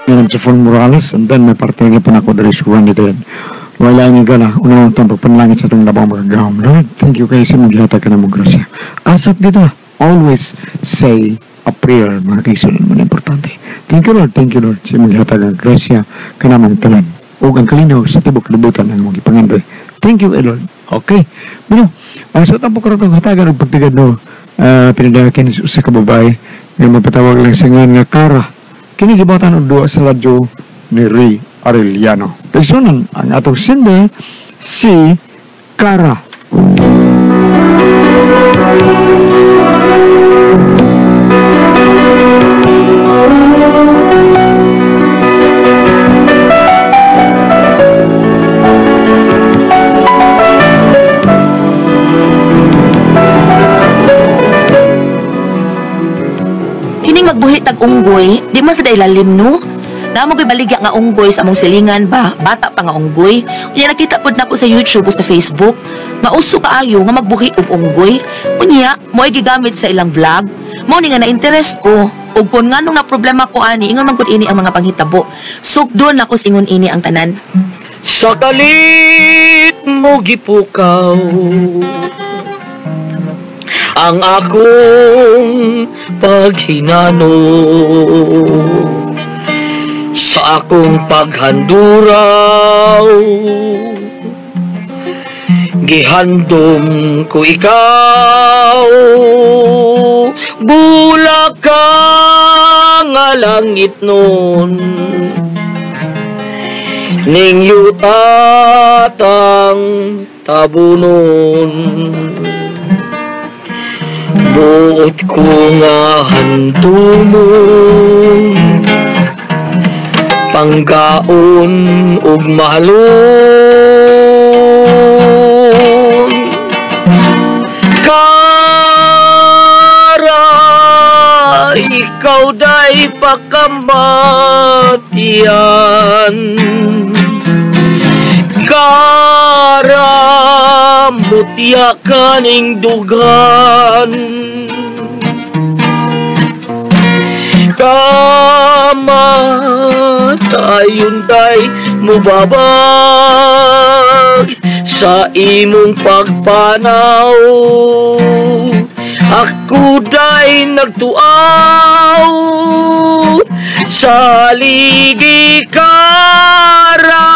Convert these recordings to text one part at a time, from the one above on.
I'm Jeffrey Morales, and then may partner nga po na ako diri sa Randy Ted. Wala nga gala, unang tang pagpanalangin sa itong labang makagahom. Lord, thank you kayo sa maghihatag ka na mong grasya. Asap kita, always say a prayer, mga kaigsunan mo na importante. Thank you, Lord, thank you, Lord, sa maghihatag ang grasya ka namong tanan. O ang kalinaw sa tibok kalibutan ang mong ipangandoy. Thank you, Lord. Okay. Bueno, ang sa tampo karon kang hatagan og pagtigad no, pinadakin sa kababae nga mapatawag lang sa ngan nga Kara. Kini gibatan og duwa sa radyo ni Ray Arellano. Kaigsunan ang atong sender si Kara. Kining magbuhi tag unggoy, di man sa ilalim no? Namo ko'y baligya nga unggoy sa among silingan ba, bata pa nga unggoy. Unya nakita pod nako sa YouTube o sa Facebook nga uso kaayo nga magbuhi og unggoy. Unya mo'y gigamit sa ilang vlog. Mao ni nga na-interest ko. Ug kun nganong na problema ko ani, ingon man gud ini ang mga panghitabo. Sugdon nako singon ini ang tanan. Sa kalit mo gipukaw ang akong paghinano, sa akong paghanduraw gihandom ko ikaw. Bulak ka nga langit nun, ning yuta tang tabunon. Buot ko nga handumon, panggaon ug mahalon. Kara, ikaw day pakamatian. Kara, mutya kaning dugan. Kamatayon day mubabag sa imong pagpanaw. Ako day nagtuaw saligi kara,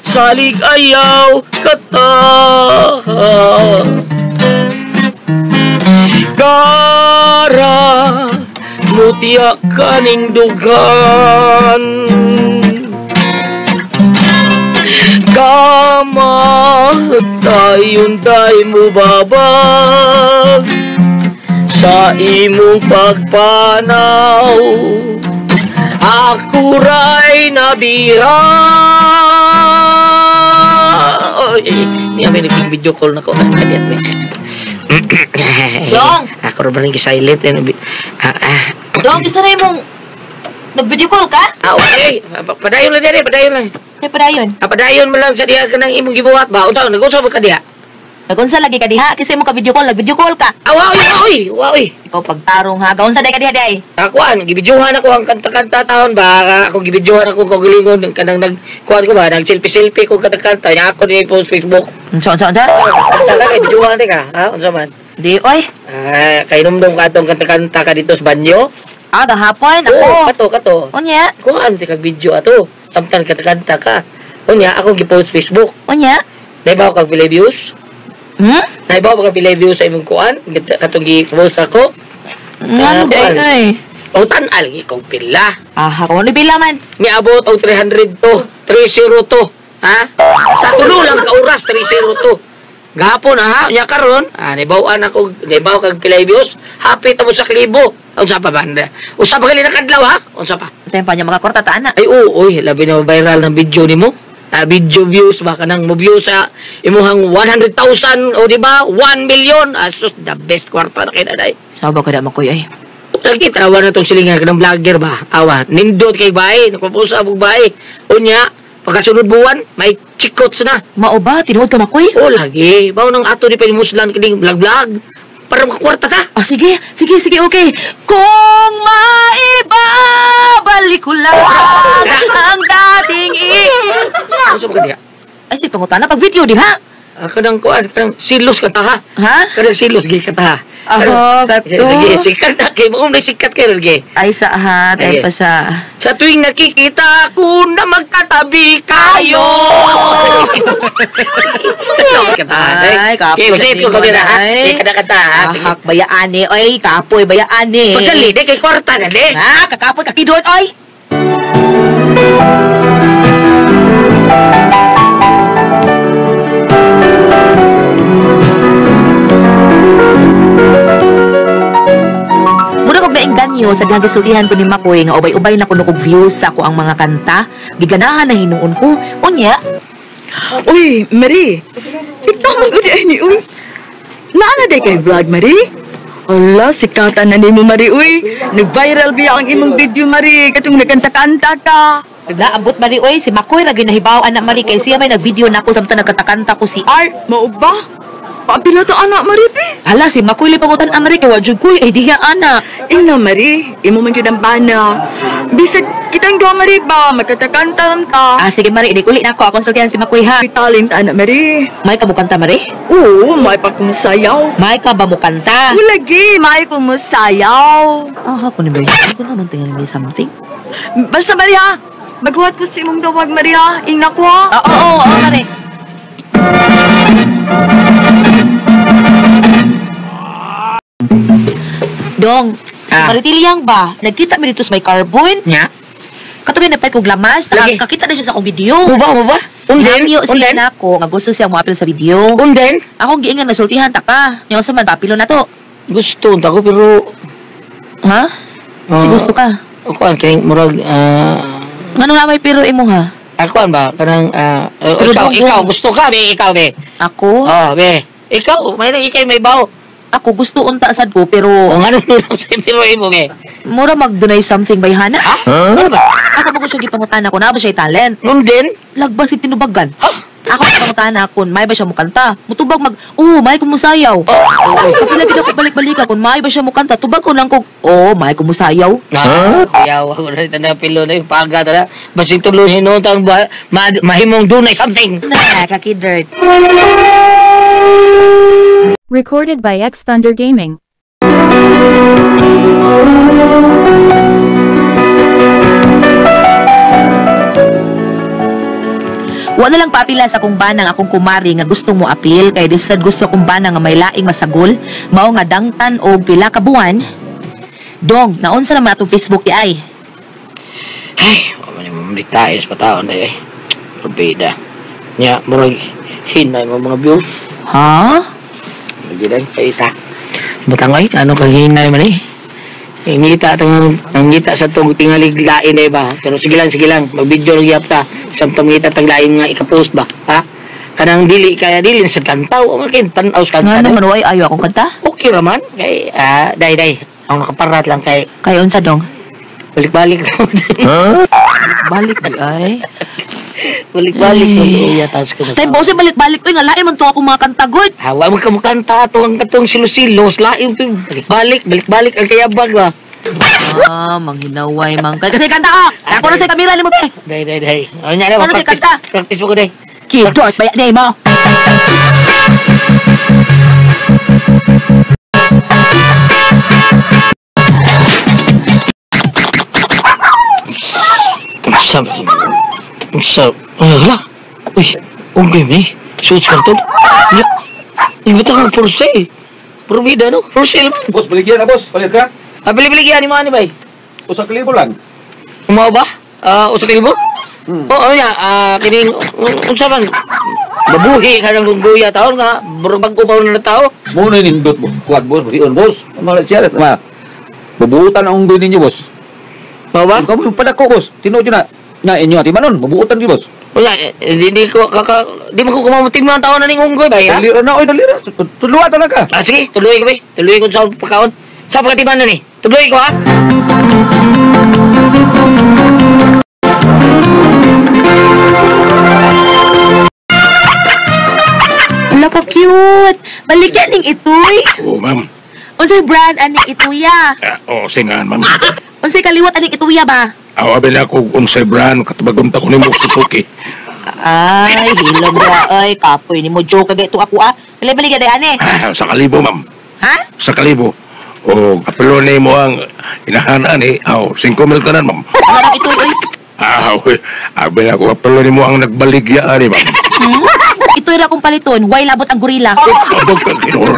salig ayaw kata. Kara, mutya kaning dugan. Kamatayon day mubabag sa imong pagpanaw. Ako ray nabira. Oy, niya may naging video call na ko. Dong! Ako rin ba naging silent? Dong, isa na yung nag-video call ka? Ah, okay. Padayon lang diyan, padayon lang. Kaya padayon? Ah, padayon mo lang sa diha ka ng imong gibuhat ba? Unsa, nag-unsa ba ka diha? Nag-unsa lagi ka diha? Kasi mo ka video call, nag-video call ka. Ah, waoy, waoy, waoy. Ikaw pagtarong ha, gaunsa day ka diha day? Akuan, gibidyohan ako ang kanta-kanta taon ba? Ako gibidyohan ako kaugalingon kanang nagkuan ko ba? Nag-selfie-selfie ko kanta-kanta. Nya ako ni post Facebook. Unsa, unsa, unsa? Kanta ka, gibidyohan ka, ha? Unsa man? Di, oy. Ah, kainomdom ka atong kanta-kanta ka dito sa banyo? Ah, gahapon ako. Oo, kato, kato. Unya? Kuan si kag video ato. Samtang kanta-kanta ka. Unya, ako gi-post Facebook. Unya? Naibaw kag pila views? Hmm? Naibaw kag pila views sa imong kuan? Katong gi-post ako. Ngano day oy? O tan-al ikaw pila. Ah, ako ni pila man. Miabot og 302, 302, ha? Sa tulo lang ka oras 302. Gahapon ha, unya karon, ah naibaw-an ako, naibaw kag pila views, hapit mo sa libo. Unsa pa ba? Usa pa gali na kadlaw ha? Unsa pa? Unsa pa niya makakorta ta ana? Ay oo, oy, labi na viral ng video nimo. Video views ba kanang mo view sa imuhang 100,000 o di ba 1 million. Asus, the best kwarta na kay daday. Saba ka da makoy ay. Lagi tarawan na tong silingan kanang vlogger ba. Awa, nindot kay bae, nagpapusa og bae. Unya, pagkasunod buwan, may chikots na. Mao ba tinuod ka makoy? O lagi, bao nang ato ni pa muslan kining vlog-vlog. Para makakwarta ta. Ah, sige, sige, sige, okay. Kung maibabalik ko lang ang dating Ano sa mga diha? Ay, si pangutana, pag-video diha. Kanang kuan, kanang silos ka ta, ha? Ha? Kanang silos, gi ka ta, ha? Aho, kato. Sige, sikat na kay mo, sikat kayo, gi. Ay, sa ha, tayo pa sa... Sa tuwing nakikita ko na magkatabi kayo. Ay, kapoy. Okay, masip ko kami na, ha? Sige, kada-kata, ha? Ahak, bayaan eh. Ay, kapoy, bayaan eh. Pagdali, di, kay kwarta na, di. Ha, kakapoy, kakidot, ay! Nainganyo sa dihang gisultihan ko ni Makoy nga ubay-ubay na kuno kog views sa ako ang mga kanta. Giganahan na hinuon ko. Unya. Uy, Marie. Ikaw man gud ay ni uy. Naa na day kay vlog, Marie? Hala, sikatan na nimo, Marie, uy. Nag-viral biya ang imong video, Marie. Katong nagkanta-kanta ka. Naabot, Marie, uy. Si Makoy ra gyud nahibaw ana, Marie, kay siya may nag-video nako samtang nagkanta-kanta ko si R. Mao ba? Paapila to anak, Marie, be. Hala, si Makoy lipangutan ang Marie kay wa jud koy ay diha ana. Ina, Marie, imo man gyud ang bana. Bisag kitang duha, Marie, ba magkatakanta lang ta. Ah, sige, Marie, inikuli na ako. Konsultihan si Makoy, ha. May talent ana, Marie. May ka mukanta, Marie? Oo, may pa kumusayaw. May ka ba mukanta? Ulagi, may kumusayaw. Ah, hapon ni Marie. Ako naman tingnan ni something. Basta, Marie, ha. Maghuwat ko si imong dawag, Marie, ha. Ingna ko, ha. Oo, oo, oo, Marie. Dong, sa Maritiliang ba? Nagkita mi dito sa may carbon? Nya? Katugay na kog lamas, nakakita na siya sa akong video. Muba, muba? Unden? Hangyo siya nako, nga gusto siya moapil sa video. Unden? Akong giingan nasultihan ta ka. Nya unsa man paapilo na to? Gusto unta ko pero ha? Si gusto ka? Kuan kining murag ngano na may pero imo ha? Akuan ba kanang ikaw, ikaw gusto ka be, ikaw be. Ako? Oh, be. Ikaw, may ikay may bawo. Ako gusto unta sad ko pero o ngano nila sa pero imo be. Mura magdunay something by Hana. Ha? Huh? Ano ba? Ako mo siya gipangutana ko na ba siya talent. Nunden? Lagbas tinubagan. Ha? Ako gipangutana kon may ba siya mukanta. Mutubag mag oh, may kumusayaw. Oh, Kapila gid ako balik-balik kon may ba siya mukanta, tubag ko lang ko oh, may kumusayaw. Ha? Kuyaw ako na tanda pilo na yung paga tala. Basig tulo hinutang mahimong dunay something. Na kakidert. Recorded by X Thunder Gaming. Wala lang paapila sa akong banang akong kumari nga gusto mo apil kay disad gusto akong banang nga may laing masagol mao nga dangtan og pila ka buwan. Dong, naunsa naman atong Facebook di ay? Ay, wa man ni tais pa taon day. Probida. Nya murag hinay mo mga views. Ha? Lagi day paita. Butang ay ano kang hinay man eh. Ngita tang ngita sa tong tingalig lain eh ba. Pero sige lang, mag-video lang gyap ta. Samtang ngita tang lain nga ika-post ba, ha? Kanang dili kaya dili sa kantaw, o man kay tan-aw sa kanta. Ngano man way ayo akong kanta? Okay ra man kay day day. Ang nakaparat lang kay kay unsa dong? Balik-balik. Huh? Balik di ay. Balik-balik ko iya tas ko. Tay bose balik-balik oy nga lain man to akong mga kanta gud. Hawa mo ka mukanta ato ang katong silos-silos lain to. Balik-balik, balik-balik ang kayabag ba. Ah, manghinaway man kay kasi kanta ka. Ako na sa kamera nimo be. Day day day. Ano nya na practice. Practice mo ko day. Kidot bayad ni mo. Sa hala. Uy, unggoy ni. Suot sa karton. Nya. Iba ta kang purse. Probida no? Purse man. Boss, baligyan na boss. Palit ka? Ah, bili-baligyan ni mo ani bay. 1,000 lang. Umaw ba? 1,000? Oo, ano niya, kining unsa man mabuhi ka ng gunggoya taon nga, murag bag-o pa na tao. Muna nindot mo. Kuan boss, buhion boss. Mga siya, ma. Bubuutan ang unggoy ninyo boss. Mao ba? Ikaw mo padako boss. Tinuod yun na. Na inyo ati manon, mabuutan gyud boss. Wala, di ko kaka di mo ko kumamutim ng taon na ning unggoy ba ya? Dalira na oy, dalira. Tuluwa talaga. Ah, sige, tuloy ko be. Tuloy ko sa pagkaon. Sa pagkatiman na ni. Tuloy ko ha. Hala ka cute. Baligyan ning itoy. Oh, ma'am. Unsay brand aning ituya? Oh, singahan, ma'am. Unsay kaliwat aning ituya ba? Aw, abi na ako unsay brand katabagon ta ko nimo Suzuki. Ay, hilom ra ay kapoy nimo joke kag ito ako ah. Bali-bali ka ani. Ah, sa kalibo, ma'am. Ha? Sa kalibo. O apelo nimo ang inahan ani. Aw, 5,000 tanan, ma'am. Ano itoy oy? Ah, abi na ako apelo nimo ang nagbaligya ani, ma'am. Itoy ra akong paliton, why labot ang gorila? Abog ka kinor.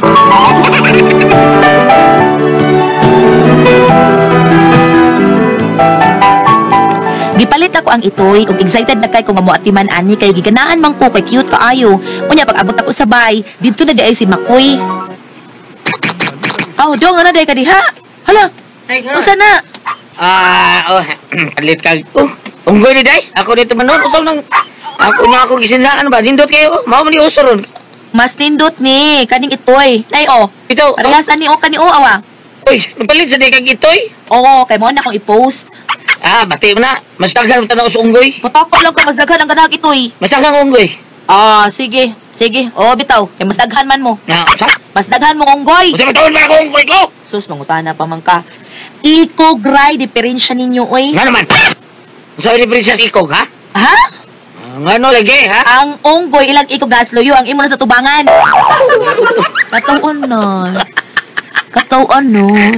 Gipalit ako ang itoy ug excited na kay ko nga moatiman ani kay giganaan man ko kay cute kaayo. Unya pag abot ako sa bay, didto na diay si Makoy. Aw, dong ana day ka diha. Hala. Unsa na? Ah, oh, alit ka. Oh, unggoy ni day. Ako dito man nun. Usaw nang ako na ako gisinlaan ba? Nindot kayo. Mao man ni uso ron. Mas nindot ni kaning itoy. Nay oh. Ito. Parehas ani o kani o awa. Uy, nagpalit sa day kag itoy. Oo, kay mo na akong i-post. Ah, bati mo na. Mas daghan tanaw sa unggoy. Patako lang ko mas daghan ang ganag itoy. Mas daghan unggoy. Ah, sige. Sige. Oo, bitaw. Kay mas daghan man mo. Na, sa? Mas daghan mo unggoy. Usa man ba ako unggoy ko? Sus, mangutana pa man ka. Ikog ray diferensya ninyo oy. Nga naman. Unsa ni diferensya sa ikog, ha? Ha? Ngano lagi, ha? Ang unggoy ilang ikog na asloyo, ang imo na sa tubangan. Kataon nun. Kataon nun.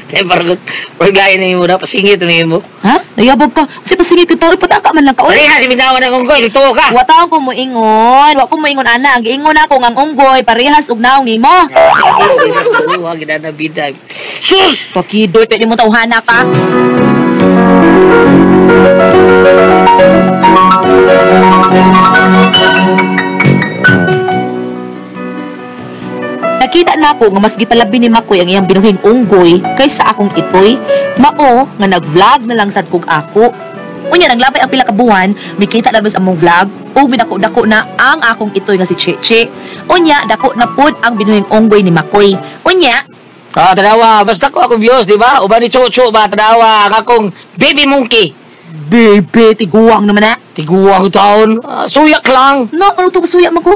Kaya parang paglain na mo na, pasingit na mo. Ha? Nayabog ka. Kasi pasingit ko tao, ipataka man lang ka. Oy, ha, binawan ang unggoy, dito ka. Wa taon ko moingon. Wa ko moingon, ana. Ang giingon ako ng unggoy, parehas og naong nimo. Wa gina bidag. Sus! Pakidoy, pwede mo tawhana ka. Nakita na ako nga mas gipalabi ni Makoy ang iyang binuhing unggoy kaysa akong itoy. Mao nga nag-vlog na lang sad kog ako. Unya naglabay ang pila ka buwan, mikita na sa among vlog ug midako-dako na ang akong itoy nga si Cheche. Unya dako na pod ang binuhing unggoy ni Makoy. Unya tanawa, basta ko ako views, di ba? Uban ni Chocho ba, tanawa, ang akong baby monkey. Bebe, tiguang naman na. Tiguang taon, suyak lang. No, ano to suyak man ko?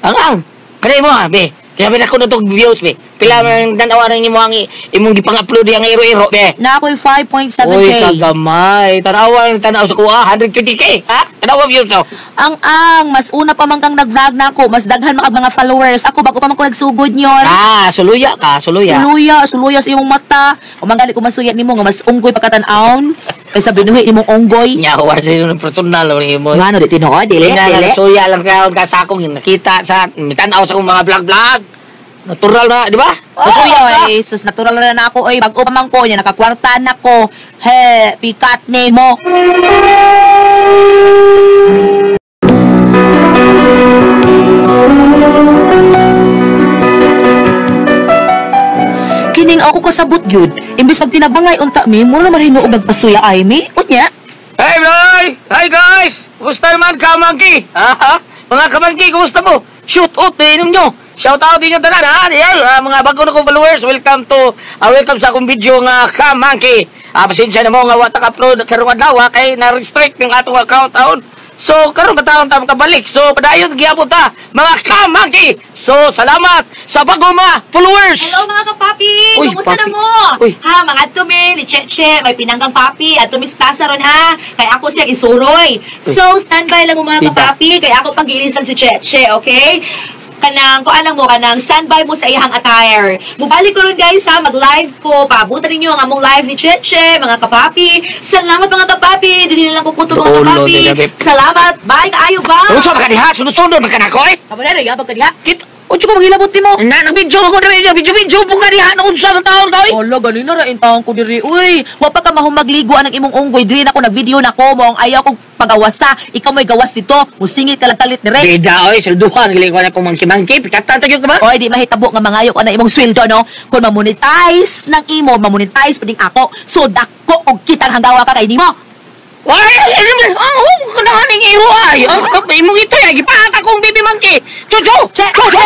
Ang. Kanay mo ha, be. Kaya ba ako na itong views, be. Pila man tanawa ng imo ang imong gipang-upload ang iro-iro, be. Na ako'y 5.7K. Uy, kagamay. Tanawa ng tanaw sa kuha, 120K. Ha? Tanawa views to. Ang, mas una pa man kang nag-vlog na ako, mas daghan makag mga followers. Ako, bago pa man ko nagsugod nyon. Ah, suluya ka, suluya. Suluya, suluya sa imong mata. O manggali ko masuya nimo nga mas unggoy pagkatan-aon kaysa binuhi nimong unggoy. Nya, war sa imong personal nimo. Ngano di tinuod, dili, dili. Suya lang kaon ka sa akong nakita sa mitanaw sa akong mga vlog-vlog. Natural na, di ba? Masuya ka. Oy, sus, natural na ako. Oy, bago pa man ko, nya nakakwarta na ko. He, pikat nimo. Kining ako kasabot gyud. Imbis magtinabangay unta mi, mura naman hinuog nagpasuya ay mi. Unya. Hey, boy! Hi guys! Kumusta naman kamangki? Ha? Mga kamangki, kumusta mo? Shoot out din ninyo. Shout out din yung tanan, ha? Yeah, mga bago na kong followers, welcome to welcome sa akong video nga kamangki. Pasensya na mo nga wa ta upload karong adlaw kay na-restrict yung atong account taon. So karon ba taon ta makabalik? So padayon gyapon ta mga kamangki. So salamat sa bago mga followers. Hello mga kapapi! Uy, Kumusta na papi. mo? Uy. Ha, mga adto mi, ni Cheche, may pinanggang papi, adto Miss Plaza ron ha. Kay ako siyang isuroy. So standby lang mo mga Tita. kapapi, kay ako pag-iinisan si Cheche, okay? Kanang, kung alam mo, kanang standby mo sa iyang attire. Mubalik ko ron guys ha, mag-live ko. Paabutan ninyo ang among live ni Cheche, mga kapapi. Salamat mga kapapi. Dili na lang kukuto mga Dulo, kapapi. di Salamat. Bye, kaayo ba? Unsa ba ka diha? Sunod-sunod ba ka nako eh? Amo na, nagabag ka diha. Kit Unsa ko maghilabot nimo? na nag-video ko diri, video-video po ka diha unsa man taon ka oy? Ala, ganina ra intawon ko diri. Uy, wa pa ka mahumagligo anang imong unggoy. Diri na ko nag-video na ko mo ang ayaw kong pagawasa. Ikaw may gawas dito. Musingit ka lang kalit dire. Bida oy, swelduhan gali ko na kong mangki-mangki, pikatan tayo ka ba? Oy, di mahitabo nga mangayo ko na imong sweldo no. Kung mamonetize ng imo, mamonetize pa ding ako. So dako og kitang hanggawa ka kay nimo. Why? Ano man? Ang kanahan ing iro ay. Ang imong ito ay gipahat akong baby monkey. Chuchu! Che! Chuchu!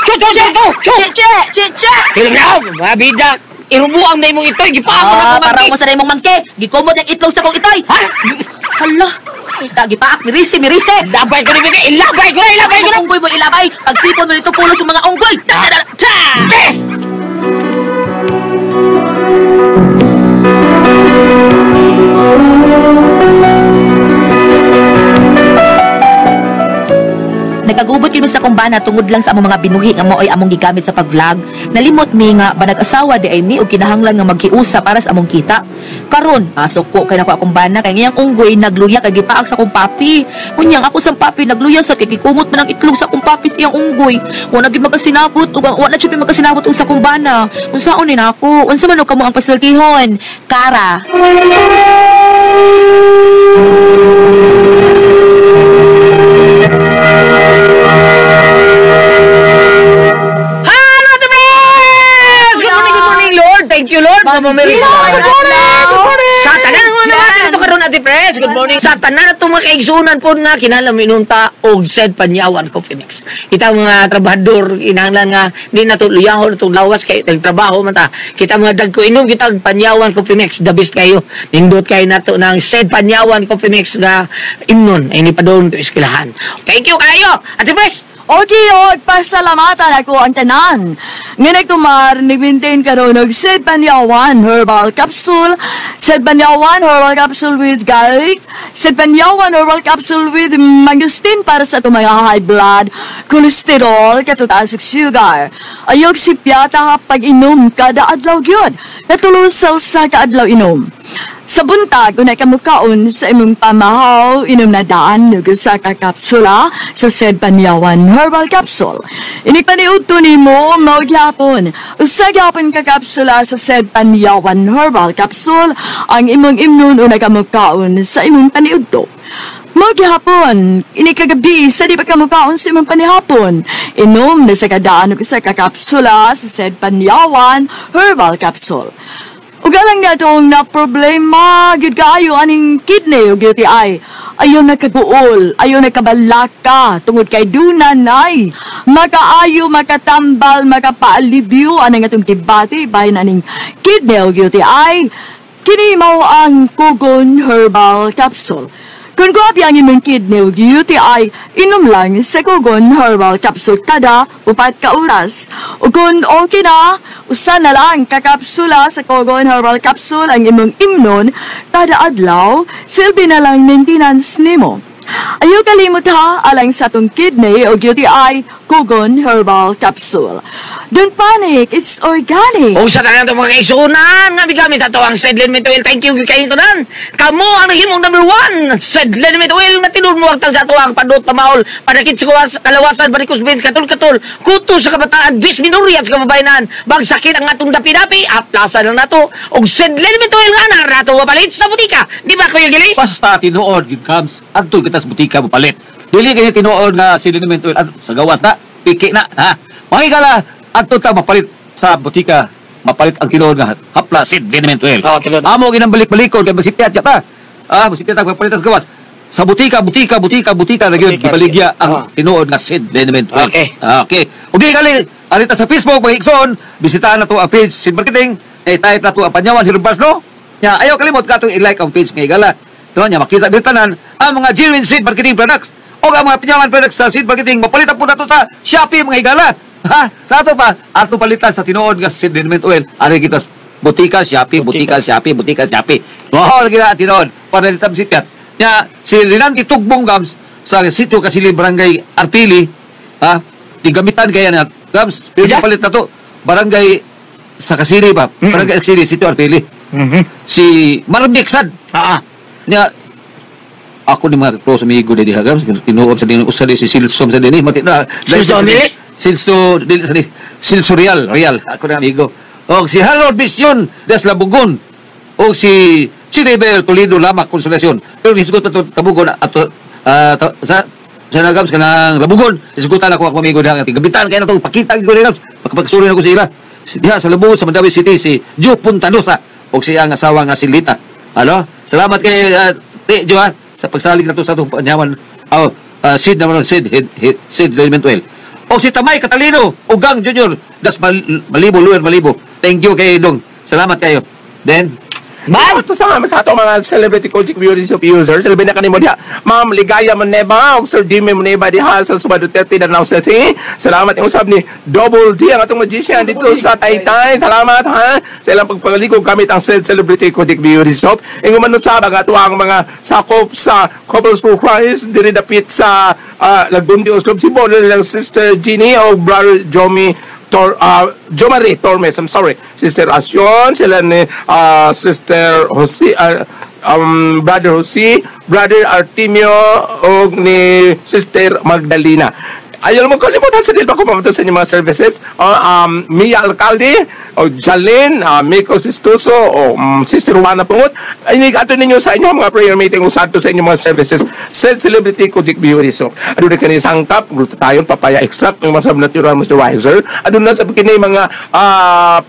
Chuchu! Chuchu! Chu! Che, che, che. Hilom na, bida. Irubuang na imong itoy, gipahat ko na Ah, akong para monkey. mo sa imong mangke. Gikumot ang itlog sa kong itoy. Ha? Hala, Ta gipaak mirise mirise. Labay ko ni bigay, ilabay ko na, ilabay ko na. Unggoy mo ilabay. Pagtipon mo nito pulos yung mga unggoy. Ta ta ta. Nagkagubot yun sa kumbana tungod lang sa among mga binuhi nga mao'y among gigamit sa pag-vlog. Nalimot mi nga banag-asawa di ay mi og kinahanglan nga magkiusa para sa among kita. Karon, pasok ko kay nako akong bana kay ngayang unggoy nagluya kay gipaak sa akong papi. Unyang ako sang papi nagluya sa kay gikumot man ang itlog sa akong papi sa iyang unggoy. Wa na gyud magkasinabot ug wa na jud magkasinabot og sa akong bana. Unsaon ni nako? Unsa man og kamo ang pasultihon? Kara. Thank you, Lord. Mama Mary. Good morning! Good morning! Sa tanan mo naman ito karon Ate Pres. Good morning. Sa tanan atong mga kaigsunan po nga kinahanglan minunta og said Panyawan Coffee Mix. Kita mga trabahador kinahanglan nga di nato luyahon atong lawas kay trabaho man ta. Kita mga dagko inom kita og Panyawan Coffee Mix. The best kayo. Nindot kayo nato ng said Panyawan Coffee Mix nga imnon ay ni padung to eskwelahan. Thank you kayo. Ate Pres. Okay, og pasalamatan ako ang tanan. Nga nagtumar, nag-maintain karon og Said Panyawan Herbal Capsule, Said Panyawan Herbal Capsule with garlic, Said Panyawan Herbal Capsule with mangosteen para sa atong mga high blood, cholesterol, katutaas ug sugar. Ayog sipyata pag-inom kada adlaw gyud. Natulusal sa kaadlaw inom. Sa buntag, unay kamukaon sa imong pamahaw, inom na daan ug usa ka kapsula sa Said Panyawan Herbal Capsule. Inikpaniudto nimo mao gyapon. Usa gyapon ka kapsula sa Said Panyawan Herbal Capsule ang imong imnon unay kamukaon sa imong paniudto. Mao gyapon, inikagabi sa di pa kamukaon sa imong panihapon. Inom na sa kadaan ug usa ka kapsula sa Said Panyawan Herbal Capsule. Ugalang nga itong na problema, gyud kaayo aning kidney o UTI. Ayaw nagkaguol, ayaw nagkabalaka, tungod kay dunanay. Makaayo, makatambal, makapaalibyo, anang atong debate, bahin aning kidney o UTI. Kini mao ang Kugon Herbal Capsule. Kung grabe ang imong kidney o UTI, inom lang sa Kugon Herbal Capsule kada 4 ka oras. O kung okay na, usa na lang kakapsula sa Kugon Herbal Capsule ang imong imnon kada adlaw, silbi na lang maintenance nimo. Ayaw kalimot ha, alang sa atong kidney o UTI, Kugon Herbal Capsule. Don't panic, it's organic. O sa tanan itong mga kaisunan, nga bigamit ato ang Said Liniment Oil. Thank you kayo tanan. Kamo ang nahimong number 1. Said Liniment Oil nga tinod mo ang tag sa ato ang padot pamaol, panakit sa kalawasan, varicose veins, katul-katul, kuto sa kabataan, dysmenorrhea sa kababayanan, bagsakit ang atong dapi-dapi, aplasan lang nato. Og Said Liniment Oil nga na rato mapalit sa butika. Di ba Kuya Gili? Basta tinuod gid comes adto kita sa butika mapalit. Dili kay tinuod nga Said Liniment Oil sa gawas na, piki na ha. Mahigala adto ta mapalit sa butika, mapalit ang tinuod nga hapla Said Liniment Oil. Oh, tinuod. Amo ginang balik-balikon kay masipyat ya ta. Ah, masipyat ta palit sa gawas. Sa butika, butika, butika, butika na gyud gibaligya ang tinuod nga Said Liniment Oil. Okay. Okay. Ug di kali arita sa Facebook mga igsoon, bisitahan na to ang page Seed Marketing, eh type na to ang Panyawan Herbals no. Nya ayaw kalimot katong i-like ang page nga higala. No nya makita dito tanan ang mga genuine Seed Marketing products o ang mga Panyawan products sa Seed Marketing mapalit po nato sa Shopee mga higala. Ha? Sa ato pa, ato palitan sa tinuod nga Said Liniment Oil. Ari kita butika Shopee, butika Shopee, butika Shopee. Wow, lagi na tinuod para dito sipyat. Nya si Rinanti Tugbong Gams sa sitio Kasili Barangay Arpili, ha? Gamitan kaya na Gams, pero palit na to barangay sa Kasili ba? Barangay Kasili, sitio Arpili. Si Marmik sad. Nya ako ni mga close amigo di diha Gams, tinuod sa dinhi usa di si Silsom sa dinhi mati na. Silso ni? Silso dili sa dinhi. Silso Real, Real ako na amigo. Og si Harold Vision des Labugon. Og si Chiribel Toledo Lamak Consolacion. Pero hisgot ato Tabugon ato sa nagams kanang Labugon. Hisgutan ako akong amigo diha. Gabitan kay nato pakita gyud ko Gams. Pagpagsuri nako sa ila. Diha sa Labugon sa Mandawi City si Joe Puntanosa og siya ang asawa nga si Lita. Ano? Salamat kay Te Jo ha sa pagsalig nato sa atong Panyawan. Oh, Sid naman Sid Sid Liniment Oil. Og si Tamay Catalino Ugang Junior das Malibo Luer Malibo. Thank you kay Dong. Salamat kayo. Then Ma'am! Salamat sa sa ato mga celebrity coaching beauty soap users. Labi na kanimo diha. Ma'am Ligaya Moneba ug Sir Jimmy Moneba diha sa Suba Duterte, Danao City. Salamat yung usab ni Double D ang atong magician dito sa Taytay. Salamat ha sa ilang pagpangaligo gamit ang celebrity Kojic Beauty Soap. Ingon man usab ang ato ang mga sakop sa Couples for Christ diri dapit sa Lagundi Oslob Cebu, nilang Sister Jeannie o Brother Jomi Jomari Tormes, I'm sorry. Sister Asyon, sila ni Sister Jose, Brother Jose, Brother Artemio, o ni Sister Magdalena. Ayaw mo kalimutan sa dilba ko pamunta sa inyong mga services. Mia Alcalde, o Jalin, Miko Sistuso, o Sister Juana Pungot. Ay, ato ninyo sa inyong mga prayer meeting o sa ato sa inyong mga services. Said Celebrity Kojic Beauty Soap. Aduna kani sangkap, glutathione, papaya extract, yung masab natural moisturizer. Aduna sa kini mga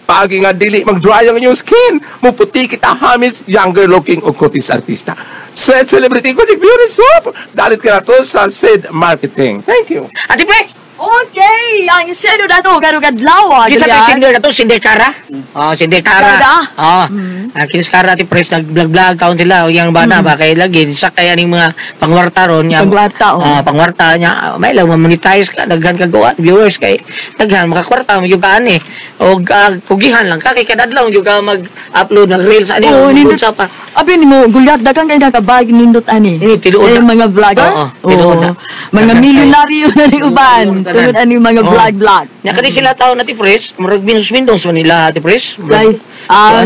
paagi nga dili mag-dry ang inyong skin. Muputi kita hamis, younger looking o kutis artista. Said Celebrity Kojic Beauty Soap. Dalit ka na to sa Said Marketing. Thank you. Ate Pres! Okay, ang seno na to, karong adlaw. Kinsa to singer na to? Sinder Cara? Oh, Sinder Cara. Cara. Oh. Kinis Cara, Ate Pres, nag-vlog-vlog taon sila. O yang bana ba kay lagi sa kaya ning mga pangwarta ron niya. Pangwarta, oh. Pangwarta niya. May lang monetize ka, daghan ka gawa viewers kay daghan makakwarta mo gyud ka ani. Og kugihan lang ka kay kadadlaw gyud ka mag-upload ng reels ani. Oo, nindot. Sa pa. Abi nimo gulyat daghang kay nakabag nindot ani. Tinuod Eh, na. mga vlogger. Oo, tinuod na. Mga milyonaryo na ni uban. Tungod ani mga Oo. vlog-vlog. Nya kani sila taon na Ate Pres, murag minus-minus man nila Ate Pres. Kay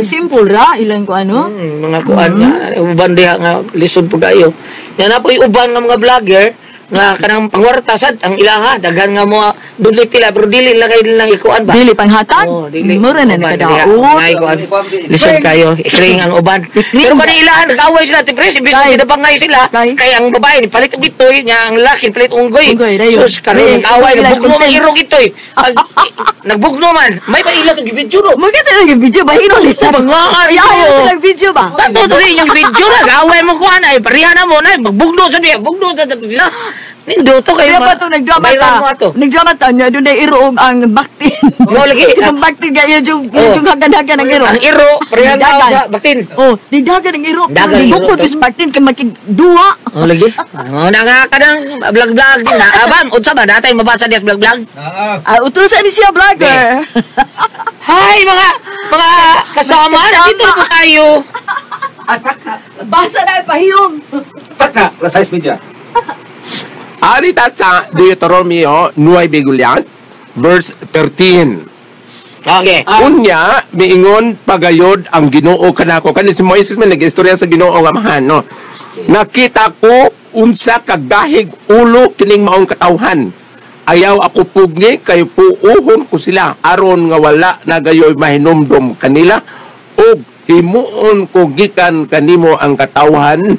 simple ra ilang ko ano. Mga kuan nga uban diha nga lisod pud kayo. Nya na po'y uban nga mga vlogger nga kanang pangwarta sad ang ilaha daghan nga mo dudlit sila pero dili lang kay lang ikuan ba. Dili panghatag. Oo, dili. Mura na Uban diha. nakadaot. Ngay kuan. Lisod kayo ikring ang uban. Pero kani ilahan nag-away sila Ate Pres, ibig Kay. kinabangay sila Kay. kay ang babae ni palit og itoy nya ang lalaki palit unggoy. Unggoy, dayon. Sus karon Eh, nag-away unggoy lang, nagbugno man content. irog itoy. Nagbugno man may pa ila tong gibidyo ro. Magkita lang yung video ba? Hino nila. Bangaan Ay, ko. ayaw silang video ba? Tato to inyong video na gaway mo kuan ay pareha na mo na magbugno sa niya bugno sa sila. Nindo to kayo Kaya pa to nagdrama viral ta. mo ato. Nagdrama ta niya doon ay iroog ang baktin. Mo lagi. Yung baktin kaya yung Oh. yung hagan-hagan ang iro. Ang iro pareha na Dagan. sa baktin. Oh, digdagan ang iro. Dagan ang iro Digukod to. is baktin kay makigduwa. Oh lagi. Oh na nga kanang vlog-vlog din na. Abam unsa ba natay mabasa diya vlog-vlog? Ah, utol sa ni siya vlogger. Hi mga kasama, Kasama. nandito na po tayo. Basa na pahiyom. Taka, plus size media. Arita sa Deuteronomio 9 Gulyat, verse 13. Okay. Unya, miingon pagayod ang Ginoo kanako. Kani si Moises man nag-istorya sa Ginoo nga amahan, no. Nakita ko unsa kagahig ulo kining maong katawhan. Ayaw ako pugni kay puuhon ko sila aron nga wala na gayoy mahinumdom kanila ug himuon ko gikan kanimo ang katawhan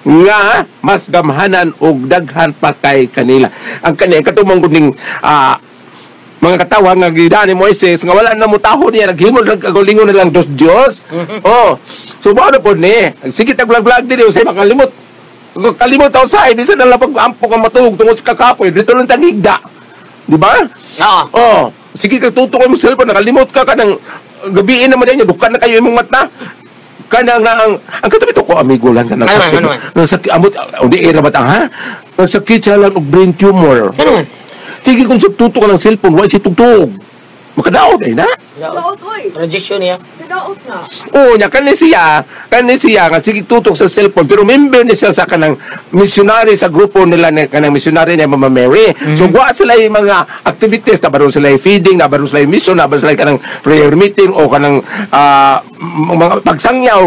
nga mas gamhanan og daghan pa kay kanila. Ang kani katumong kuning mga katawhan nga gidani ni Moises nga wala na mutaho niya naghimo lang kagalingon na lang dos Dios. Oh. So mao na pod ni. Sige tag vlog-vlog diri usay makalimot. Kalimot ako sa bisan na lang pag-ampok ang matulog tungod sa kakapoy dito lang tang higda. Di ba? Oo. Oh, sige ka tutok mo cellphone nakalimot ka kanang gabiin naman ninyo dukan na kayo imong mata. Kanang na ang katubito ko amigo lang kanang Ano man, sakit. ano man? Nang sakit amot di era ba ha? Nang sakit siya lang og brain tumor. Ano man? Sige kung sa tutok ka ng cellphone wa si tugtog. Makadaot ay na. Daot oy. Projection niya. Daot na. Oo, nya kani siya nga sige tutok sa cellphone pero member ni siya sa kanang missionary sa grupo nila ni kanang missionary ni Mama Mary. So wa sila yung mga activities na baron sila yung feeding, na baron sila yung mission, na baron sila yung kanang prayer meeting o kanang mga pagsangyaw.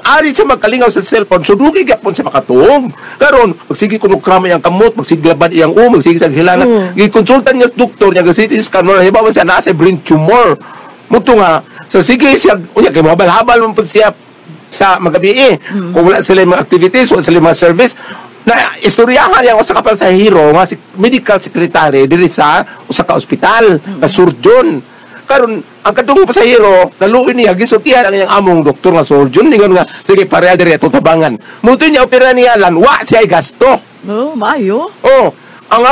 Ari siya magkalingaw sa cellphone, so dugi gyapon siya makatuog. Karon, magsige kuno krama iyang kamot, magsige laban iyang magsige sa hilanat. Gikonsultan niya sa doktor niya, CT scan, wala hibaw siya naa sa brain tumor. Muto nga, sa sige siya, unya kay mahabal-habal man pud siya sa magabi. Kung wala sila yung mga activities, wala sila yung mga service, na istoryahan niya usa ka pasahero nga si medical secretary diri sa usa ka ospital, ka surgeon. Karon ang kadtong pasahero naluoy niya gisultihan ang iyang among doktor nga surgeon ningon nga sige pareha diri atong tabangan. Muto niya opera niya lan wa siya gasto. Oh, maayo. Oh, ang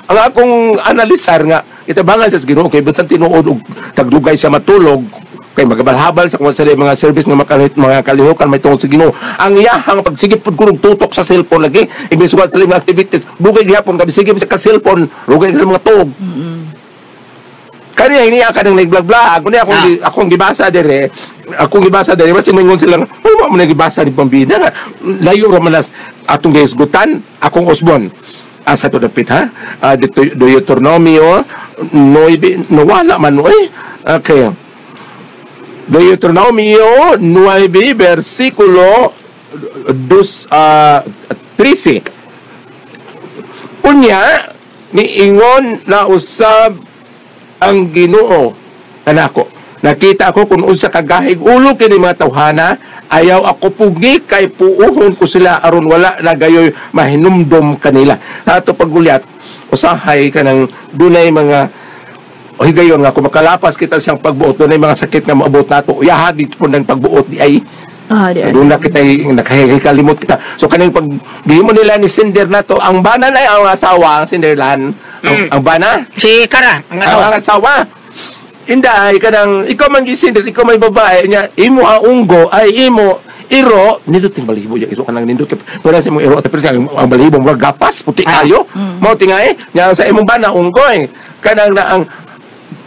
akong analisar nga Itabangan sa Ginoo kay bisan tinuod og tagdugay siya matulog kay magabalhabal sa kung sa mga service nga mga kalihukan may tungod sa Ginoo. Ang iyahang pagsigip pud kunog tutok sa cellphone lagi, imbes sa mga activities, bugay gihapon kami sige sa ka cellphone, rugay sa mga tuog. Kaniya ini ka nang nag-vlog-vlog. Kunya akong akong gibasa dire, basta mingon sila, "Uy, mo man gibasa ni Pambida nga layo ra man atong gihisgutan, akong usbon." Asa to dapit ha? Deuteronomio 9 no wala man oy. Okay. Deuteronomio 9 versikulo 2 13. Unya niingon na usab ang Ginoo kanako. Nakita ko kung unsa kagahig ulo kini mga tawhana, ayaw ako pugi kay puuhon ko sila aron wala na gayoy mahinumdom kanila. Sa ato paggulyat, usahay kanang dunay mga o higayon nga kung makalapas kita siyang pagbuot, dunay mga sakit nga moabot nato. Yahagi po ng pagbuot di ay doon na kita nakahikalimot kita. So kaning pag gihimo nila ni Cinder na to, ang bana na ang asawa, ang Cinderland, ang bana si Kara, ang asawa. Ang asawa. Inday kanang ikaw man gi Cinder, ikaw may babae niya, imo ang unggo ay imo iro nindot ting balahibo ya iro kanang nindot pero sa imong iro pero ang balahibo murag gapas puti kayo. Mao tingay nya sa imong bana unggoy kanang na ang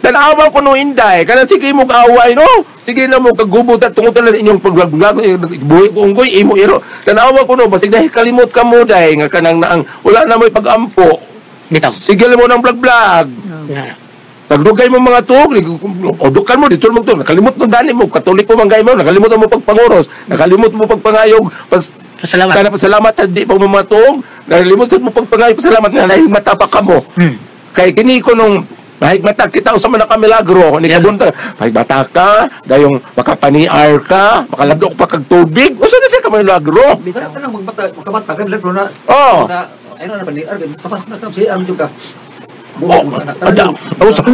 tanawa ko no inday kanang sige mo kaaway no sige na mo kagubot at tungod na sa inyong paglag buhi ko unggoy imo iro tanawa ko no basig dahil kalimot ka mo day nga kanang naang wala na mo'y pag-ampo sige mo ng vlog-vlog. Nagdugay mo mga tuog, odukan mo, dito mo tuog, nakalimot mo dani mo, Katoliko man gay mo, nakalimot mo pagpanguros, nakalimot mo pagpangayog, pasalamat. Kana pasalamat sa di pa mo mga tuog, nakalimot mo pagpangayog, pasalamat nga nahigmata pa ka mo. Kay kini ko nung mahigmata kita usa man ka milagro ni kabunta, mahigmata ka, dayong makapaniar ka, makalabdok pa kag tubig, usa na siya ka milagro. Bitan ka nang magbata, makabata ka milagro na. Oh. Ay na paniar ka, na si am ka.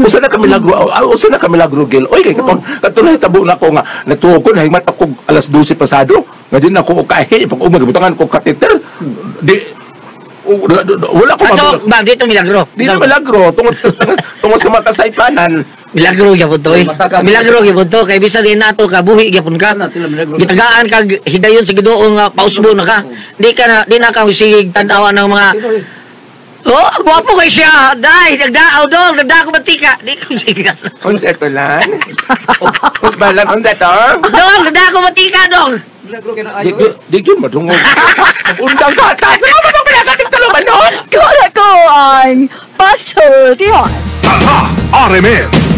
Usa na kami lagro, usa na kami lagro gil. Oy kay katon katulay tabo na ko nga natuog ko nahigmat ako alas 12 pasado. Nga din ako kahi pag umag butangan ko kateter. Di wala ko ato ba dito milagro. Dito milagro tungod tungod sa makasaypanan. Milagro gyapon to. Milagro gyapon to kay bisan din nato ka buhi gyapon ka. Gitagaan kag higayon sa Ginoo nga pausbo na ka. Di ka na di na ka sigig tan-awa ng mga oh, gwapo kay siya. Day, nagdaaw dong, nagdaaw ko matika. Di ko siga. Unsa to lan? Usbalan unsa to? Dong, nagdaaw ko matika dong. Di gyud madungog. Undang ka ta. Sa mga pinagating tuluman nun. Kura ko ang pasultihan. Tata RMN.